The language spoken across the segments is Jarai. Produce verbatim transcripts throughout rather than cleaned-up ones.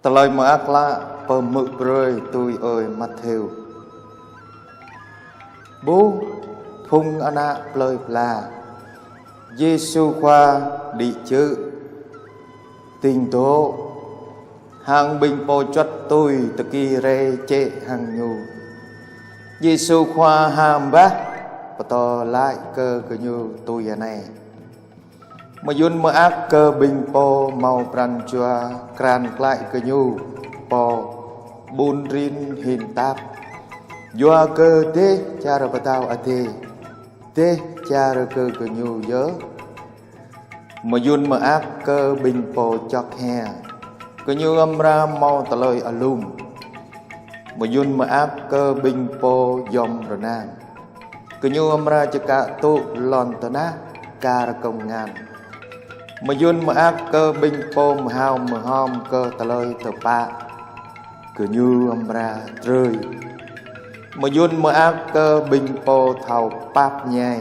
Tơlơi mơak klă pơhmư̆ brơi tui ơi Matthêô. Ƀuh phung ană plơi pla, Yêsu Khua đĭ čư̆, tĭng dŏ, hăng ƀing pô čuăt tui tơki rai jĕ hăng Ñu. Yêsu Khua ha bah, pơtô laĭ kơ gơñu tui anai: Mơyŭn mơak kơ ƀing pô hmâo pran jua krăn glaĭ gơñu pô ƀun rin hin tap, yua kơ dêh čar Pơtao Adai, dêh čar kơ gơñu yơh. Mơyŭn mơak kơ ƀing pô čŏk hia, gơñu amra hmâo tơlơi alum. Mơyŭn mơak kơ ƀing pô yom rơnang, gơñu amra čơkă tŭ lŏn tơnah kar kông ngăn. Mơyŭn mơak kơ ƀing pô mơhao mơhom kơ tơlơi tơpă, gơñu amra drơi. Mơyŭn mơak kơ ƀing pô thâo pap mơñai,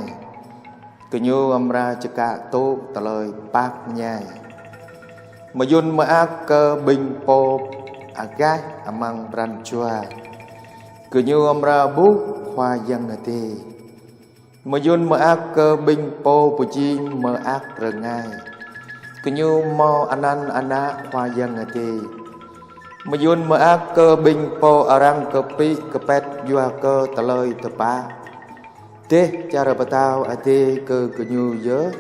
gơñu amra čơkă tŭ tơlơi pap mơñai. Mơyŭn mơak kơ ƀing pô agaih amăng pran jua, gơñu amra ƀuh Khua Yang Adai. Mơyŭn mơak kơ ƀing pô pơjing mơak rơngai, gơñu hmâo anăn ană Khua Yang Adai. Mơyŭn mơak kơ ƀing pô arăng kơpĭ kơpĕt yua kơ tơlơi tơpă, dêh čar Pơtao Adai kơ gơñu yơh.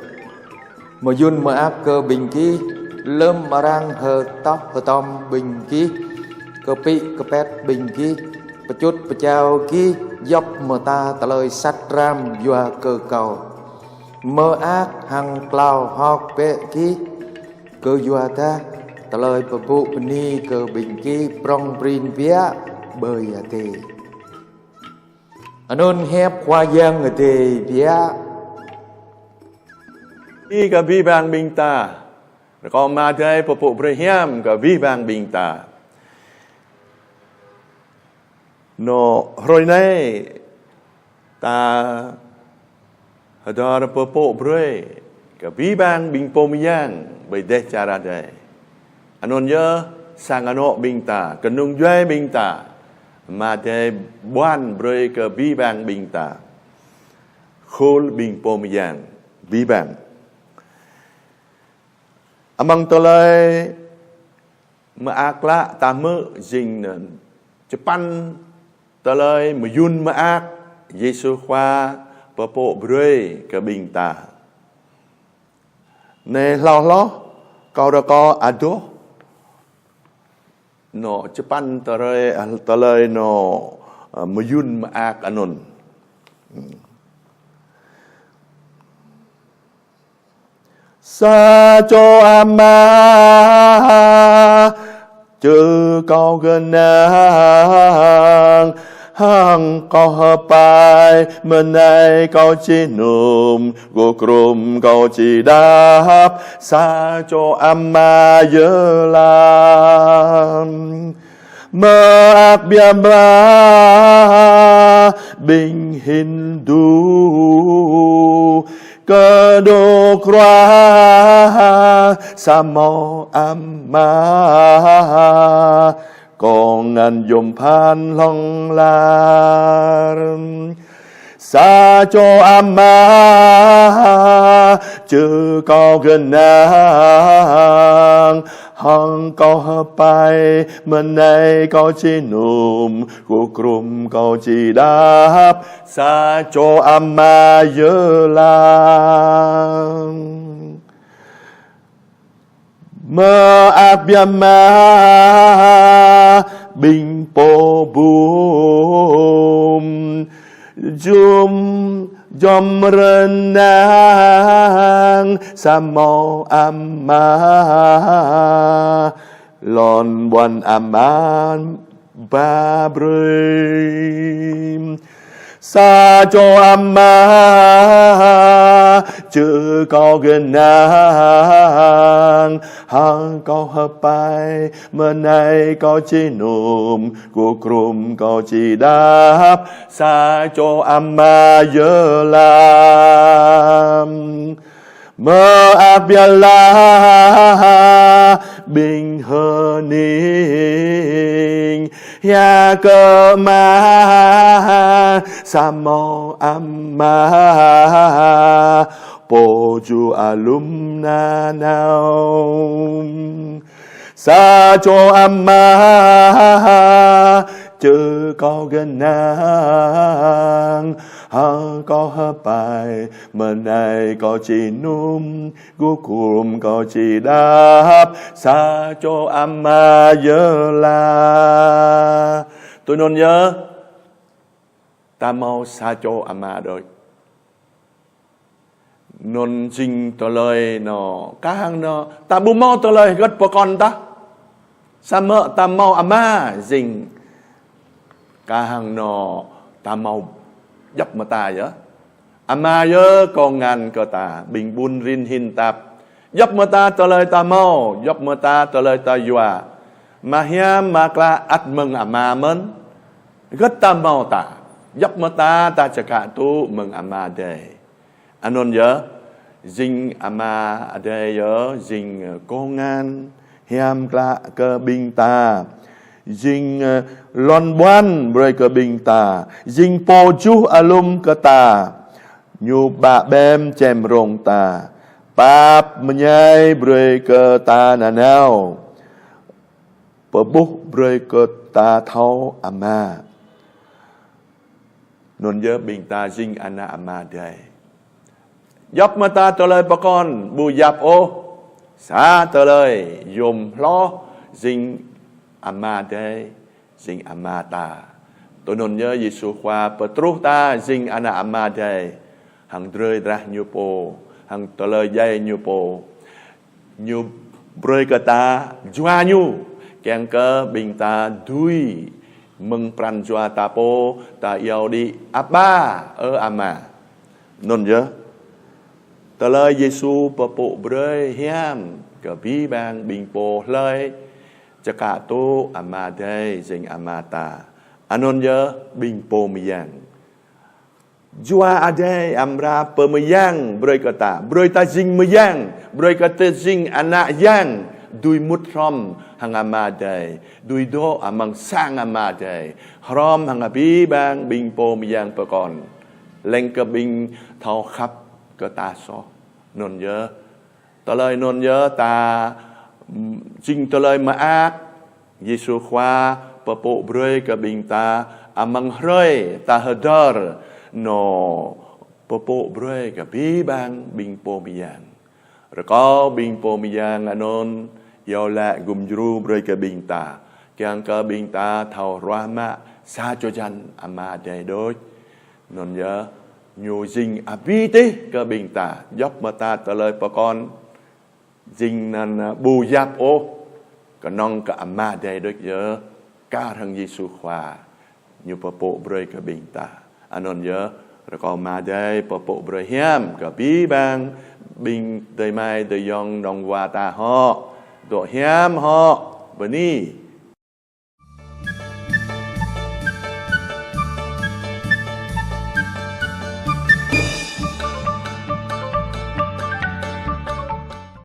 Mơyŭn mơak kơ ƀing gih, lơm arăng hơtŏh hơtŏm ƀing gih, kơpĭ kơpĕt ƀing gih, pơčŭt pơčao gih djŏp mơta tơlơi sat răm yua kơ Kâo. Mơak hăng klao hơ̆k bĕ gih, kơyua dah tơlơi pơpŭ bơni kơ ƀing gih prŏng prin biă ƀơi adai. Anŭn hiăp Khua Yang Adai biă. Bơni kơ abih bang ƀing ta. Rơkâo Ama Adai pơpŭ brơi hiam kơ abih bang ƀing ta. Nô hrơi anai ta hơdơr pơpŭ brơi kơ abih bang ƀing pô mơyang ƀơi dêh čar adai. Anŭn yơh sang anŏ ƀing ta, kơnung djuai ƀing ta, Ama Adai ƀuăn brơi kơ abih bang ƀing ta. Khul ƀing pô mơyang abih bang. Amăng tơlơi mơak klă ta hmư̆ jing anŭn čơpăn tơlơi mơyŭn mơak Yêsu Khua pơpŭ brơi kơ ƀing ta. Anai hlâo hloh kâo rơkâo adoh nô čơpăn tơlơi, tơlơi nô, ơ, mơyŭn mơak anŭn. Sa čô ama, čư kâo gơnang, hăng kâo hơpai, mơnai kâo či num, gô krŭm kâo či đăp, sa čô ama yơh lam. Mơak biă mă ƀing Hindu, kơđŏk ruah samơ̆ ama, kông ngăn yôm phăn hlŏng lar. Sa čô ama, čư kâo gơnang, hăng kâo hơpai, mơnai kâo či num, gô krŭm kâo či đăp, sa čô ama yơh lam. Mơak biă mă ƀing pô bum, jum jom rơnang samơ̆ ama, lŏn ƀuăn ama ba brơi. Sa čô ama, čư kâo gơnang, hăng kâo hơpai, mơnai kâo či num, gô krŭm kâo či đăp, sa čô ama yơh lam. Mơak biă laih ƀing hơning, hia kơ Ama, samơ̆ Ama pô juh alum nanao. Sa čô Ama, čư̆ kâo gơnang, hăng kâo hơpai, mơnai kâo či num, gŭ gum kâo či đăp, sa čô Ama yơh lah. Tui anŭn yơh, ta hmâo sa čô Ama đôč. Anŭn jing tơlơi anŭn, kah hăng anŭn, ta ƀu hmâo tơlơi hơget pơkŏn tah. Samơ̆ ta hmâo Ama jing, kah hăng anŭn, ta hmâo djŏp mơta yơh. Ama yơh kông ngăn kơ ta, ƀing ƀun rin hin tap. Djŏp mơta tơlơi ta hmâo, djŏp mơta tơlơi ta yua. Ama hiam, Ama klă ăt mơ̆ng Ama mơ̆n. Hơget ta hmâo ta, djŏp mơta ta čơkă tŭ mơ̆ng Ama Adai. Anŭn yơh, jing Ama Adai yơh, jing kông ngăn hiam klă kơ ƀing ta. Jing, ơ, lŏn ƀuăn brơi kơ ƀing ta. Jing pô juh alum kơ ta. Ñu ba ƀem čem rông ta. Pap mơñai brơi kơ ta nanao. Pơƀuh brơi kơ ta thâo Ama. Anŭn yơh ƀing ta jing ană Ama Adai. Djŏp mơta tơlơi pơkŏn ƀu yap ôh. Sa tơlơi yôm hloh jing Ama Adai, jing Ama ta. Tui anŭn yơh Yêsu Khua pơtruh ta jing ană Ama Adai. Hăng drơi drah Ñu pô, hăng tơlơi djai Ñu pô. Ñu brơi kơ ta jua Ñu, kiăng kơ ƀing ta dưi mơ̆ng pran jua ta pô, ta iâu đĭ Aba, ơ Ama. Anŭn yơh, tơlơi Yêsu pơpŭ brơi hiam kơ abih bang ƀing pô hlơi čơkă tŭ Ama Adai jing Ama ta. Anŭn yơh ƀing pô mơyang. Jua Adai amra pơmơyang brơi kơ ta, brơi ta jing mơyang, brơi kơ ta jing ană yang, dưi mŭt hrŏm hăng Ama Adai, dưi dŏ amăng sang Ama Adai, hrŏm hăng abih bang ƀing pô mơyang pơkŏn. Leng kơ ƀing thâo khăp kơ ta soh. Anŭn yơh, tơlơi anŭn yơh ta, mm, jing tơlơi mơak, Yêsu Khua pơpŭ brơi kơ ƀing ta, amăng hrơi ta hơdơr, ñu pơpŭ brơi kơ abih bang ƀing pô mơyang. Rơkâo ƀing pô mơyang anŭn, iâu laĭ gum djru brơi kơ ƀing ta, kiăng kơ ƀing ta thâo ruah mă sa čô jăn Ama Adai đôč. Anŭn yơh, Ñu jing abih tih kơ ƀing ta, djŏp mơta tơlơi pơkŏn. Jing anŭn, ơ, ƀu yap ôh, kơnơ̆ng kơ Ama Adai đôč yơh, kar hăng Yêsu Khua, Ñu pơpŭ brơi kơ ƀing ta. Anŭn yơh, rơkâo Ama Adai pơpŭ brơi hiam kơ abih bang ƀing adơi amai adơi ayŏng nong wa ta hŏ, dŏ hiam hŏ, bơni.